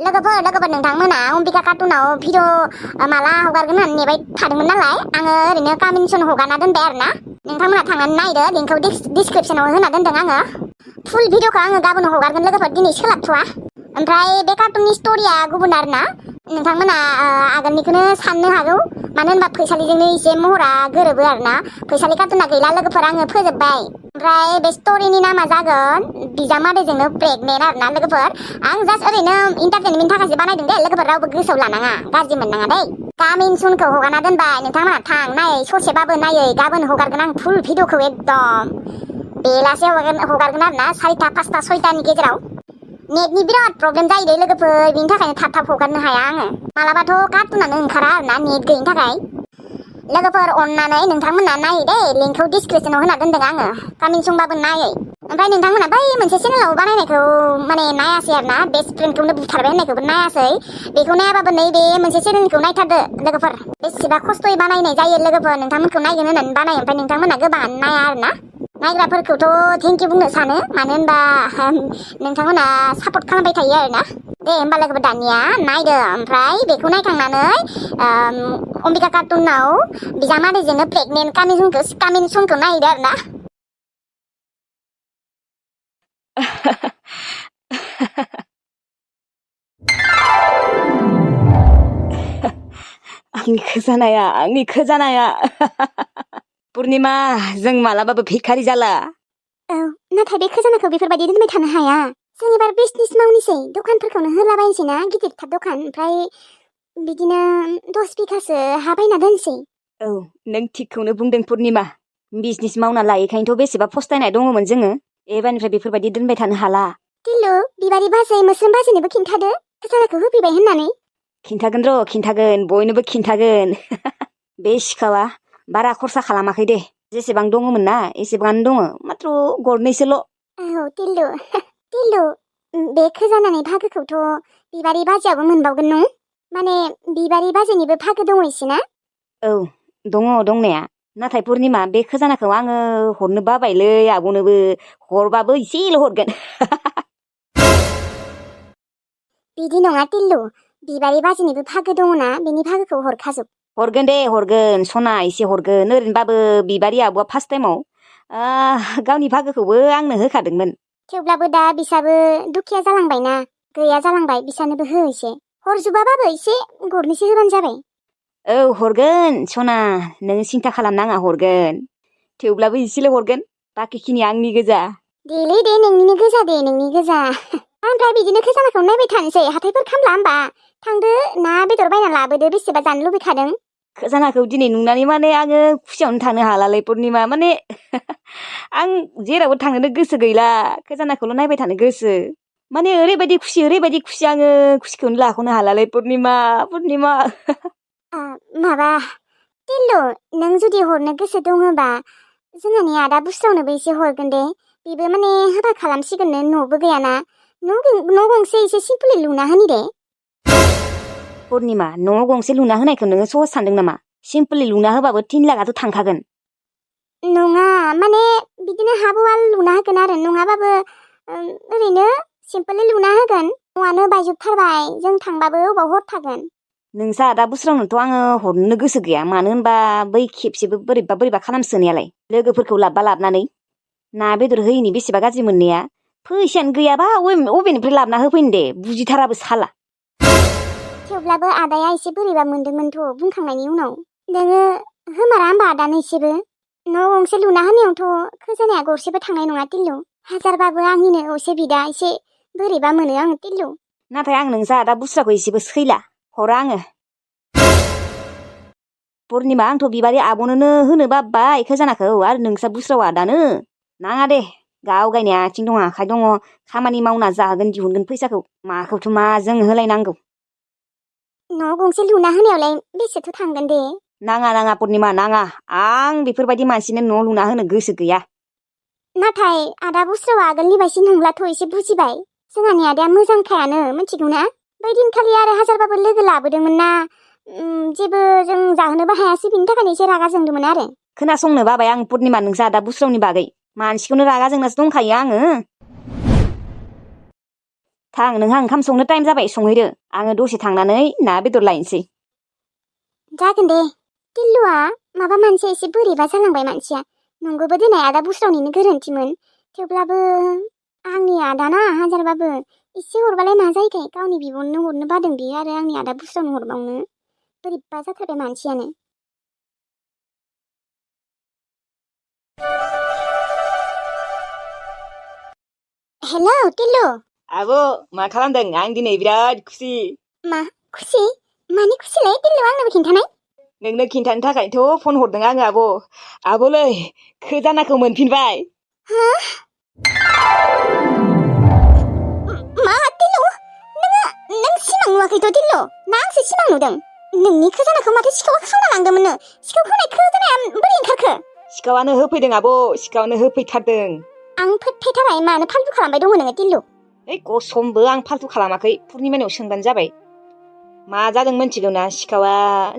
लोगोफोर नोंथांमोना अम्बिका कार्टुनाव भिडिअ माला हगारगोन होननानै नेबाय थादोंमोन नालाय आङो ओरैनो कामिं सुन हगारना दोनबाय आरोना नोंथांमोना थांनानै नायदो लिंकखौ डिसक्रिपसनाव होना दोनदों आङो फुल भिडिअखौ आङो गाबोन हगारगोन लोगोफोर दिनै सोलाबथ'वा ओमफ्राय बे कार्टुननि स्ट'रिया गुबुन आरोना नोंथांमोना आगोलनिखौनो साननो हागौ मानो होनबा फैसालिजोंनो एसे महरा गोरोबो आरोना फैसालि कार्टुना गैला लोगोफोर आङो फोजोबबाय ओमफ्राय बे स्ट'रिनि नामा जागोन बिजामादैजोंनो प्रेगनेन्ट आरोना लोगोफोर आं जास्ट ओरैनो इन्टारटेनमेन्टनि थाखायसो बानायदों दे लोगोफोर रावबो गोसोआव लानाङा गाज्रि मोननाङा दै कामिं सुनखौ हगारना दोनबाय नोंथांमोना थां नायै ससेबाबो नायै गाबोन हगारगोन आं फुल भिडिअखौ एकदम बेलासे हगारगोन आरोना 4टा 5टा 6टानि गेजेराव नेटनि बिराद प्रब्लेम जायो दे लोगोफोर बिनि थाखायनो थाब हगारनो हाया आङो मालाबाथ' कार्टुनानो ओंखारा आरोना नेट गैयिनि थाखाय लोगोफोर अननानै नोंथांमोना नायै दे लिंकखौ डिसक्रिपसनाव होना दोनदों आङो कामिं सुनबाबो नायै ओमफ्राय नोंथांमोना बै मोनसे चेनेलाव बानायनायखौ माने नायासै आरोना बेस्ट फ्रेन्डखौनो बुथारबाय होननायखौबो नायासै बेखौ नायाबाबो नै बे मोनसे चेनेलखौ नायथारदो लोगोफोर बेसेबा खस्थ'यै बानायनाय जायो लोगोफोर नोंथांमोनखौ नायगोन होननानै बानायो ओमफ्राय नोंथांमोना गोबाङानो नाया आरोना नायग्राफोरखौथ' थेंकिउ बुंनो सानो मानो होनबा नोंथांमोना सापर्ट खालामबाय थायो आरोना दे होमबा लोगोफोर दानिया नायदो ओमफ्राय बेखौ नायखांनानै अम्बिका कार्टुनाव बिजामादैजोंनो प्रेगनेन्ट कामिं सुनखौ नायदो आरोना आंनि खोजानाया पुर्निमा जों मालाबाबो भिखारि जाला औ नाथाय बे खोजानाखौ बेफोरबायदि दोनबाय थानो हाया जों एबार बिजनेस मावनोसै दखानफोरखौनो होलाबायनोसै ना गिदिरथार दखान ओमफ्राय बिदिनो 10 बिघासो हा बायना दोनसै औ नों थिगखौनो बुंदों पुर्निमा बिजनेस मावना लायैखायनोथ' बेसेबा फस्थायनाय दङमोन जोङो एबारनिफ्राय बेफोरबायदि दोनबाय थानो हाला टिल्लु बिबारि बाजै मोस्रोम बाजैनोबो खिन्थादो खोजानाखौ होफैबाय होननानै खिन्थागोन बयनोबो खिन्थागोन बे सिखावा बारा खरसा खालामाखै दे जेसेबां दङमोन ना एसेबांनो दङ माथ्र गरनैसोल' औ टिल्लु बे खोजानानि भागोखौथ' बिबारि बाजैयाबो मोनबावगोन नं माने बिबारि बाजैनिबो भागो दङ इसे ना औ दङ दंनाया नाथाय पुर्निमा बे खोजानाखौ आङो हरनो बाबायलै आब'नोबो हरबाबो इसेल' हरगोन बिदि नङा टिल्लु बिबारि बाजैनिबो भागो दङना बेनि भागोखौ हरखाजोब हरगोन दे हरगोन सना एसे हरगोन ओरैनोबाबो बिबारि आब'आ फार्स्ट टाइमाव गावनि भागोखौबो आंनो होखादोंमोन थेवब्लाबो दा बिसाबो दुखिया जालांबायना गैया जालांबाय बिसानोबो हो एसे हरजोबाबाबो एसे गरनैसो होबानो जाबाय औ हरगोन सना नों सिन्था खालामनाङा हरगोन थेवब्लाबो एसेल' हरगोन बाखिखिनि आंनि गोजा देलै दे नोंनिनो गोजा दे नोंनि गोजा ओमफ्राय बिदिनो खोजानाखौ नायबाय थानोसै हाथायफोर खामला होमबा थांदो ना बेदर बायना लाबोदो बेसेबा जानो लुबैखादों खोजानाखौ दिनै नुनानै माने आङो खुसियावनो थानो हालालै पुर्निमा माने आं जेरावबो थांनोनो गोसो गैला खोजानाखौल' नायबाय थानो गोसो माने ओरैबायदि खुसि आङो खुसिखौनो लाख'नो हालालै पुर्निमा माबा टिल्लु नों जुदि हरनो गोसो दङबा जोंहानि आदा बुस्रावनोबो एसे हरगोन दे बेबो माने हाबा खालामसिगोननो न'बो गैयाना न' गंसे एसे सिम्पोलै लुना होनि दे पुर्निमा न' गंसे लुना होनायखौ नोङो सहस सानदों नामा सिम्पोलै लुना होबाबो 3 लाखआथ' थांखागोन नङा माने बिदिनो हाब वाल लुना होगोन आरो नङाबाबो ओरैनो सिम्पोलै लुना होगोन न'आनो बायजोबथारबाय जों थांबाबो अबाव हर थागोन नोंसा आदा बुस्रावनोथ' आङो हरनो गोसो गैया मानो होनबा बै खेबसेबो बोरैबा खालामसोनायालाय लोगोफोरखौ लाबनानै ना बेदर होयिनि बेसेबा गाज्रि मोननाया फैसायानो गैयाबा अबेनिफ्राय लाबना होफैनो दे बुजिथाराबो साला थेवब्लाबो आदाया एसे बोरैबा मोनदोंमोनथ' बुंखांनायनि उनाव नोङो होमारा होमबा आदानो एसेबो न' गंसे लुना होनायावथ' खोजानाया गरसेबो थांनाय नङा टिल्लु हाजारबाबो आंनिनो असे बिदा एसे बोरैबा मोनो आङो टिल्लु नाथाय आं नोंसा आदा बुस्राखौ एसेबो सैला हरा आङो पुर्निमा आंथ' बिबारि आब'नोनो होनो बाबाय खोजानाखौ आरो नोंसा बुस्राव आदानो नाङा दे गाव गायनाय आथिं दं आखाइ दङ खामानि मावना जागोन दिहुनगोन फैसाखौ माखौथ' मा जों होलायनांगौ न' गंसे लुना होनायावलाय बेसेथो थांगोन दे नाङा पुर्निमा नाङा आं बेफोरबायदि मानसिनो न' लुना होनो गोसो गैया नाथाय आदा बुस्रावा आगोलनि बायदि नंलाथ' एसे बुजिबाय जोंहानि आदाया मोजांखायानो मिथिगौ ना बै दिनखालि आरो हाजारबाबो लोगो लाबोदोंमोन ना जेबो जों जाहोनोबो हायासै बिनि थाखायनो एसे रागा जोंदोंमोन आरो खोनासंनो बाबाय आं पुर्निमा नोंसा आदा बुस्रावनि बागै मानसिखौनो रागा जोंनासो दंखायो आङो थां नोंहा ओंखाम संनो टाइम जाबाय संहैदो आङो दसे थांनानै ना बेदर लायनोसै जागोन दे टिल्लुआ माबा मोनसे एसे बोरैबा जालांबाय मानसिया नंगौबो दिनै आदा बुस्रावनिनो गोरोन्थिमोन थेवब्लाबो आंनि आदाना हाजारबाबो एसे हरबालाय मा जायोखाय गावनि बिब'नो हरनो बादों बियो आरो आंनि आदा बुस्रावनो हरबावनो बोरैबा जाथारबाय मानसियानो हेलौ टिल्लु आब' मा खालामदों आं दिनै बिराद खुसि मा खुसि मानि खुसिलै टिल्लु आंनोबो खिन्थानाय नोंनो खिन्थानो थाखायथ' फन हरदों आङो आब'लै खोजानाखौ मोनफिनबाय हा मा टिल्लु नों सिमां नुवाखैथ' टिल्लु ना आंसो सिमां नुदों नोंनि खोजानाखौ माथो सिखावा खावना लांदोंमोननो सिखाव खावनाय खोजानाया बोरै ओंखारखो सिखावानो होफैदों आब' सिखावानो होफैथारदों आं फोथायथाराय मानो फाल्तु खालामबाय दङ नोङो टिल्लु ओइ कसमबो आं फाल्तु खालामाखै पुर्निमानियाव सोंबानो जाबाय मा जादों मिथिगौ ना सिखावा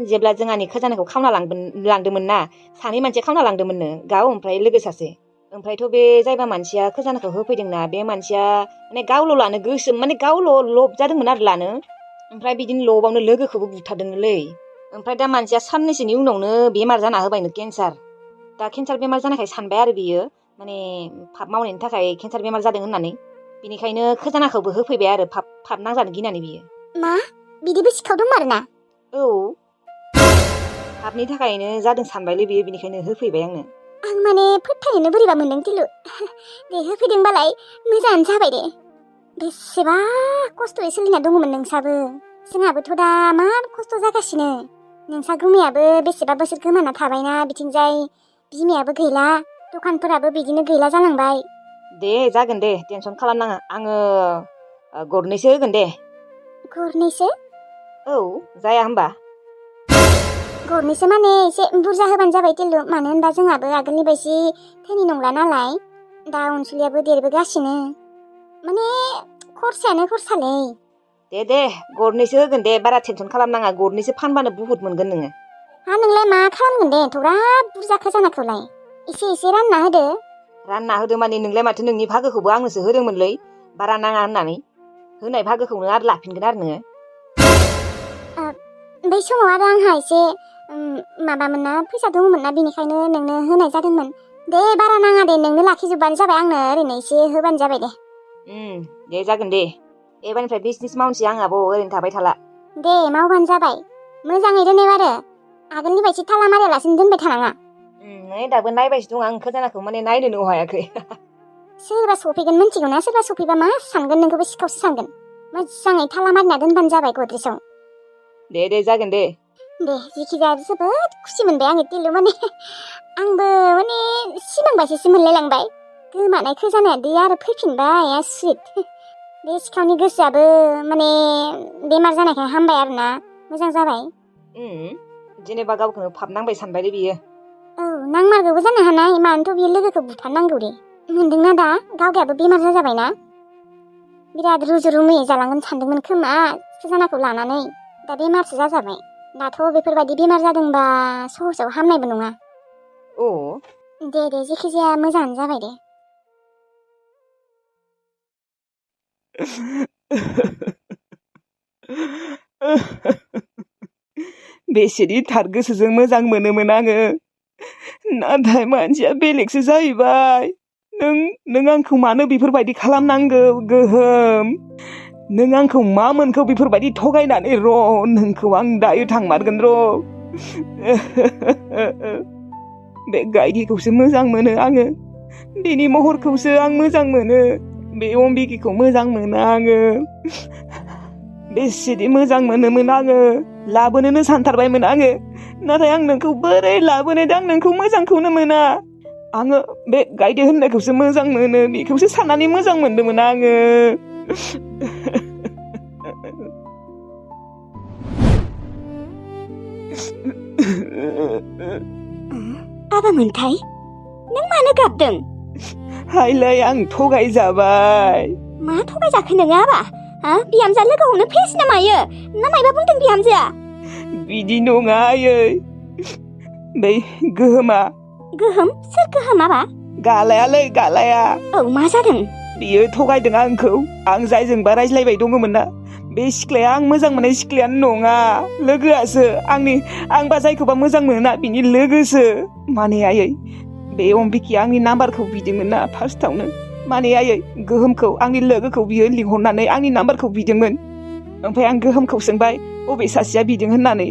जेब्ला जोंहानि खोजानाखौ खावना लांदोंमोन ना सानै मानसिया खावना लांदोंमोननो गाव ओमफ्राय लोगो सासे ओमफ्रायथ' बे जायबा मानसिया खोजानाखौ होफैदोंना बे मानसिया माने गावल' लानो गोसो माने गावल' लब जादोंमोन आरो लानो ओमफ्राय बिदिनो लबावनो लोगोखौबो बुथारदोंलै ओमफ्राय दा मानसिया साननैसोनि उनावनो बेमार जाना होबायनो केन्सार दा केन्सार बेमार जानायखाय सानबाय आरो बियो माने पाप मावनायनि थाखाय केन्सार बेमार जादों होननानै बिनिखायनो खोजानाखौबो होफैबाय आरो पाप नांजानो गिनानै बियो मा बिदिबो सिखाव दं आरोना औ पापनि थाखायनो जादों सानबायलै बियो बिनिखायनो होफैबाय आंनो आं माने फोथायनो बोरैबा मोनदों टिल्लु दे होफैदोंबालाय मोजाङानो जाबाय दे बेसेबा खस्थ'यै सोलिना दङमोन नोंसाबो जोंहाबोथ' दा मा खस्थ' जागासिनो नोंसा गुमैयाबो बेसेबा बोसोर गोमाना थाबायना बिथिंजाय बिमायाबो गैला दखानफोराबो बिदिनो गैला जालांबाय दे जागोन दे टेनसन खालामनाङा आङो गरनैसो होगोन दे गरनैसो औ जाया होमबा गरनैसो माने एसे बुरजा होबानो जाबाय टिल्लु मानो होनबा जोंहाबो आगोलनि बायदि धोनि नंला नालाय दा अनसुलियाबो देरबोगासिनो माने खरसायानो खरसालै दे गरनैसो होगोन दे बारा टेनसन खालामनाङा गरनैसो फानबानो बुहुत मोनगोन नोङो हा नोंलाय मा खालामगोन दे एथ'ग्राब बुरजा खोजानाखौलाय एसे रानना होदो माने नोंलाय माथो नोंनि भागोखौबो आंनोसो होदोंमोनलै बारा नाङा होननानै होनाय भागोखौनो आरो लाफिनगोन आरो नोङो बै समाव आरो आंहा एसे माबामोन ना फैसा दङमोन ना बेनिखायनो नोंनो होनाय जादोंमोन दे बारा नाङा दे नोंनो लाखिजोबबानो जाबाय आंनो ओरैनो एसे होबानो जाबाय दे दे जागोन दे एबारनिफ्राय बिजनेस मावनोसै आंहाबो ओरैनो थाबाय थाला दे मावबानो जाबाय मोजाङै दोननाय आरो आगोलनि बायदि थाला मारियालासिनो दोनबाय थानाङा नै दाबो नायबायसो दं आं खोजानाखौ माने नायनोनो हायाखै सोरबा सफैगोन मिथिगौ ना सोरबा सफैबा मा सानगोन नोंखौबो सिखावसो सानगोन मोजाङै थाला मारिना दोनबानो जाबाय गद्रेसाव दे जागोन दे जिखिजाया जोबोद खुसि मोनबाय आङो टिल्लु माने आंबो माने सिमां बायदिसो मोनलायलांबाय गोमानाय खोजानाया दे आरो फैफिनबाय आसुरित बे सिखावनि गोसोआबो माने बेमार जानायखाय हामबाय आरोना मोजां जाबाय जेनेबा गावखौनो पाप नांबाय सानबायलै बियो औ नांमारगौबो जानो हानाय मानोथ' बियो लोगोखौ बुथारनांगौ दे मोनदोंना दा गावगायाबो बेमार जाजाबायना बिराद रुजु रुमुयै जालांगोन सानदोंमोन खोमा खोजानाखौ लानानै दा बेमारसो जाजाबाय दाथ' बेफोरबायदि बेमार जादोंबा सहसाव हामनायबो नङा दे जेखिजाया मोजाङानो जाबाय दे बेसेदि थार गोसोजों मोजां मोनोमोन आङो नाथाय मानसिया बेलेगसो जाहैबाय नों आंखौ मानो बेफोरबायदि खालामनांगौ गोहोम नों आंखौ मा मोनखौ बेफोरबायदि थगायनानै नोंखौ आं दायो थांमारगोन बे गायदिखौसो मोजां मोनो आङो बेनि महरखौसो आं मोजां मोनो बे अम्बिकिखौ मोजां मोनो आङो बेसेदि मोजां मोनोमोन आङो लाबोनोनो सानथारबायमोन आङो नाथाय आं नोंखौ बोरै लाबोनो आं नोंखौ मोजांखौनो मोना आङो बे गायदे होननायखौसो मोजां मोनो बेखौसो साननानै मोजां मोनदोंमोन आङो आबामोनथाय नों मानो गाबदों हायलाय आं थगायजाबाय मा थगायजाखो नोङो आबा बिहामजोआ लोगो हमनो फैयासै ना मायो ना मायबा बुंदों बिहामजोआ बिदि नङा आयै बै गोहोम सोर गोहोम आबा गालायालै गालाया औ मा जादों बियो थगायदों आंखौ आं जायजोंबा रायज्लायबाय दङमोन ना बे सिख्लाया आं मोजां मोननाय सिख्लायानो नङा लोगोआसो आंबा जायखौबा मोजां मोना बिनि लोगोसो माने आयै बे अम्बिकाया आंनि नाम्बारखौ बिदोंमोन ना फार्स्टआवनो माने आयै गोहोमखौ आंनि लोगोखौ बियो लिंहरनानै आंनि नाम्बारखौ बिदोंमोन ओमफ्राय आं गोहोमखौ सोंबाय बबे सासेया बिदों होननानै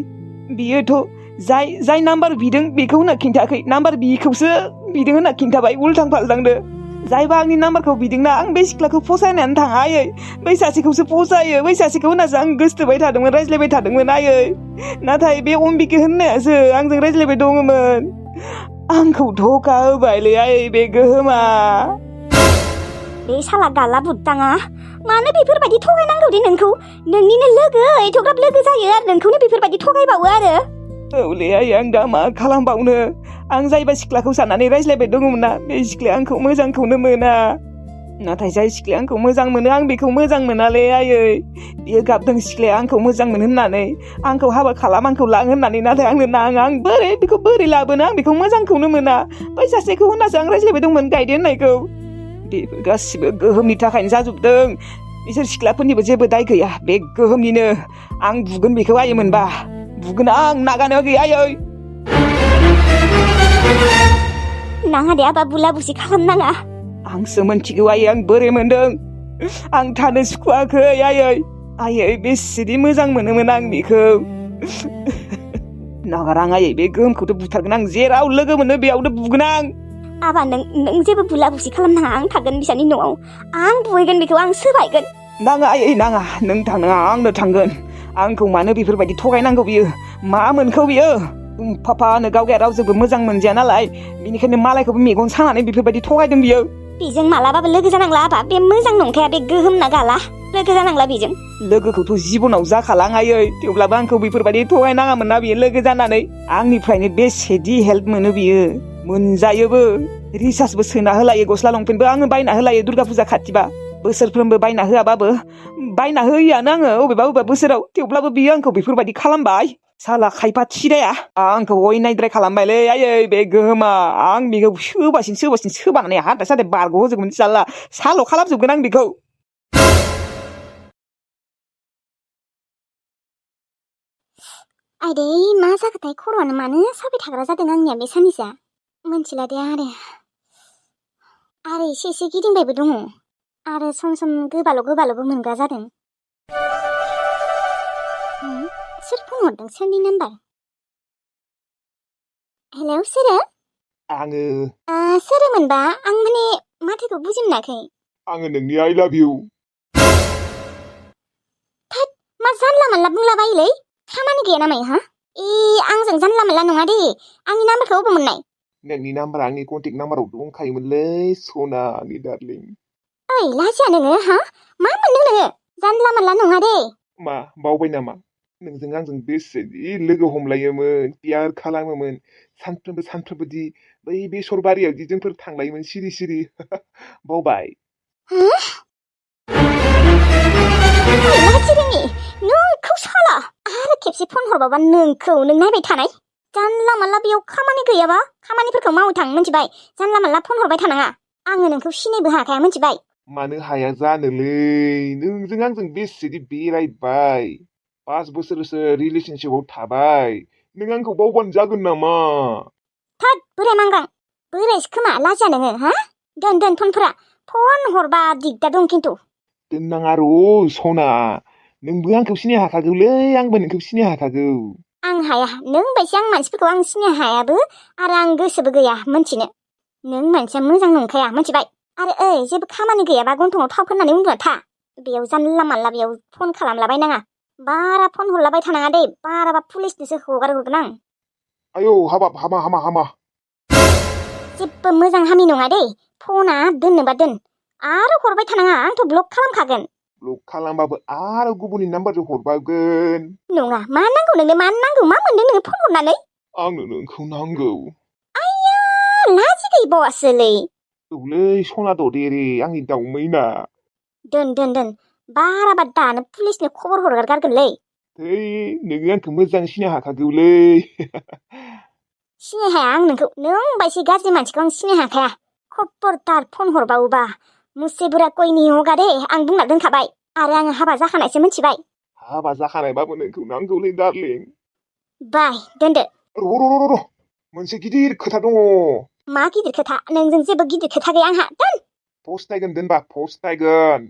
बियोथ' जाय नाम्बार बिदों बेखौ होनना खिन्थायाखै नाम्बार बिखौसो बिदों होनना खिन्थाबाय उल्थां फाल्थांदो जायबा आंनि नाम्बारखौ बिदोंना आं बे सिख्लाखौ फसायनानै थाङा आयै बै सासेखौसो फसायो बै सासेखौ होननासो आं गोसथोबाय थादोंमोन रायज्लायबाय थादोंमोन आयै नाथाय बे अम्बिका होननायासो आंजों रायज्लायबाय दङमोन आंखौ धोखा होबायलै आयै बे गोहोमा बे साला गाला बुद्दाङा मानो बेफोरबायदि थगायनांगौ दे नोंखौ नोंनिनो लोगो एथ'ग्राब लोगो जायो आरो नोंखौनो बेफोरबायदि थगायबावो आरो औलै आयै आं दा मा खालामबावनो आं जायबा सिख्लाखौ साननानै रायज्लायबाय दङमोन ना बे सिख्लाया आंखौ मोजांखौनो मोना नाथाय जाय सिख्लाया आंखौ मोजां मोनो आं बेखौ मोजां मोनालै आयै बियो गाबदों सिख्लाया आंखौ मोजां मोनो होननानै आंखौ हाबा खालाम आंखौ लां होननानै नाथाय आंनो नाङा आं बेखौ बोरै लाबोनो आं बेखौ मोजांखौनो मोना बै सासेखौ होननासो आं रायज्लायबाय दंमोन गायदे होननायखौ बेफोर गासिबो गोहोमनि थाखायनो जाजोबदों बिसोर सिख्लाफोरनिबो जेबो दाय गैया बे गोहोमनिनो आं बुगोन बेखौ आयै मोनबा बुगोन आं नागानायाव गैया आयै नाङा दे आबा बुला बुसि खालामनाङा आंसो मोनथिगौ आयै आं बोरै मोनदों आं थानो सुखुवाखै आयै बेसेदि मोजां मोनोमोन आं बेखौ नागार आं आयै बे गोहोमखौथ' बुथारगोन आं जेराव लोगो मोनो बेयावनो बुगोन आं आबा नों जेबो बुला बुसि खालामनाङा आं थागोन बिसानि न'आव आं बुहैगोन बेखौ आं सोबायगोन नाङा आयै नाङा नों थांनाङा आंनो थांगोन आंखौ मानो बेफोरबायदि थगायनांगौ बियो मा मोनखौ बियो पापानो गावगाया रावजोंबो मोजां मोनजाया नालाय बिनिखायनो मालायखौबो मेगन सानानै बेफोरबायदि थगायदों बियो बेजों मालाबाबो लोगो जानांला आबा बे मोजां नंखाया बे गोहोमना गाला लोगो जानांला बेजों लोगोखौथ' जिबनाव जाखालां आयै थेवब्लाबो आंखौ बेफोरबायदि थगायनाङामोन ना बियो लोगो जानानै आंनिफ्रायनो बेसेदि हेल्प मोनो बियो मोनजायोबो रिसार्चबो सोना होलायो गस्ला लंपेन्टबो आङो बायना होलायो दुर्गा फुजा खाथिबा बोसोरफ्रोमबो बायना होआबाबो बायना होयोआनो आङो अबेबा बोसोराव थेवब्लाबो बियो आंखौ बेफोरबायदि खालामबाय साला खायफा थिराया आंखौ अयनायद्राय खालामबायलै आयै बे गोहोमा आं बेखौ सोबासिनो सोबानानै हाथाय साथाय बारग' होजोबगोन साल' खालामजोबगोन आं बेखौ आइदै मा जाखोथाय खर'आनो मानो साबाय थाग्रा जादों आंनिया बे साननैसोआ मोनथिला दे आरो एसे गिदिंबायबो दङ आरो सम सम गोबाल'बो मोनग्रा जादों सोर फन हरदों सोरनि नाम्बार हेलौ सोरो आङो सोरमोनबा आं माने माथोखौ बुजि मोनाखै आङो नोंनि आइ लाभ इउ थोद मा जानला मानला बुंलाबायोलै खामानि गैया नामा हा आंजों जानला मानला नङा दे आंनि नाम्बारखौ अबाव मोननाय नोंनि नाम्बारा आंनि कन्टेक्ट नाम्बाराव दंखायोमोनलै सना आंनि डार्लिं ओइ लाजिया नोङो हा मा मोनदों नोङो जानला मानला नङा दे मा बावबाय नामा नोंजों आंजों बेसेदि लोगो हमलायोमोन प्यार खालामोमोन सानफ्रोमबो बै बेसर बारियाव जोंफोर थांलायोमोन सिरि बावबाय लाजिरोङि नोंखौ साला आरो खेबसे फन हरबाबा नोंखौ नों नायबाय थानाय जानला मानला बेयाव खामानि गैयाबा खामानिफोरखौ मावै थां मिथिबाय जानला मानला फन हरबाय थानाङा आङो नोंखौ सिनायबो हाखाया मिथिबाय मानो हाया जानोलै नोंजों आंजों बेसेदि बेरायबाय 5 बोसोरसो रिलेशनशिपआव थाबाय नों आंखौ बावबानो जागोन नामा थोद बोराय मांगां बोरायसो खोमा लाजिया नोङो हा दोन फनफोरा फन हरबा दिगदार दं खिन्थु दोननाङा र' सना नोंबो आंखौ सिनाय हाखागौलै आंबो नोंखौ सिनाय हाखागौ आं हाया नों बायदि आं मानसिफोरखौ आं सिनाय हायाबो आरो आं गोसोबो गैया मोनथिनो नों मानसिया मोजां नंखाया मिथिबाय आरो जेबो खामानि गैयाबा गन्थङाव थाव फोननानै उन्दुना था बेयाव जानला मानला बेयाव फन खालामलाबायनाङा बारा फन हरलाबाय थानाङा दे बाराबा पुलिसनोसो हगारहरगोन आं आयौ हाबाब हामा जेबो मोजां हामि नङा दे फना दोननोबा दोन आरो हरबाय थानाङा आंथ' ब्लक खालामखागोन ब्लक खालामबाबो आरो गुबुननि नाम्बारजों हरबावगोन नङा मा नांगौ नोंनो मा नांगौ मा मोनदों नोङो फन हरनानै आंनो नोंखौ नांगौ आइया लाजि गैबावासोलै औलै सना ददेरे आंनि दाउमैना दोन बाराबा दानो पुलिसनो खबर हरगारगारगोनलै है नोङो आंखौ मोजां सिनाय हाखागौलै सिनाय हाया आं नोंखौ नों बायदि गाज्रि मानसिखौ आं सिनाय हाखाया खबरदार फन हरबावोबा मुसे बुरा कोई नहीं होगा दे आं बुंना दोनखाबाय आरो आङो हाबा जाखानायसो मिथिबाय हाबा जाखानायबाबो नोंखौ नांगौलै डार्लिं बाय दोनदो र' मोनसे गिदिर खोथा दङ मा गिदिर खोथा नोंजों जेबो गिदिर खोथा गैया आंहा दोन फस्थायगोन दोनबा फस्थायगोन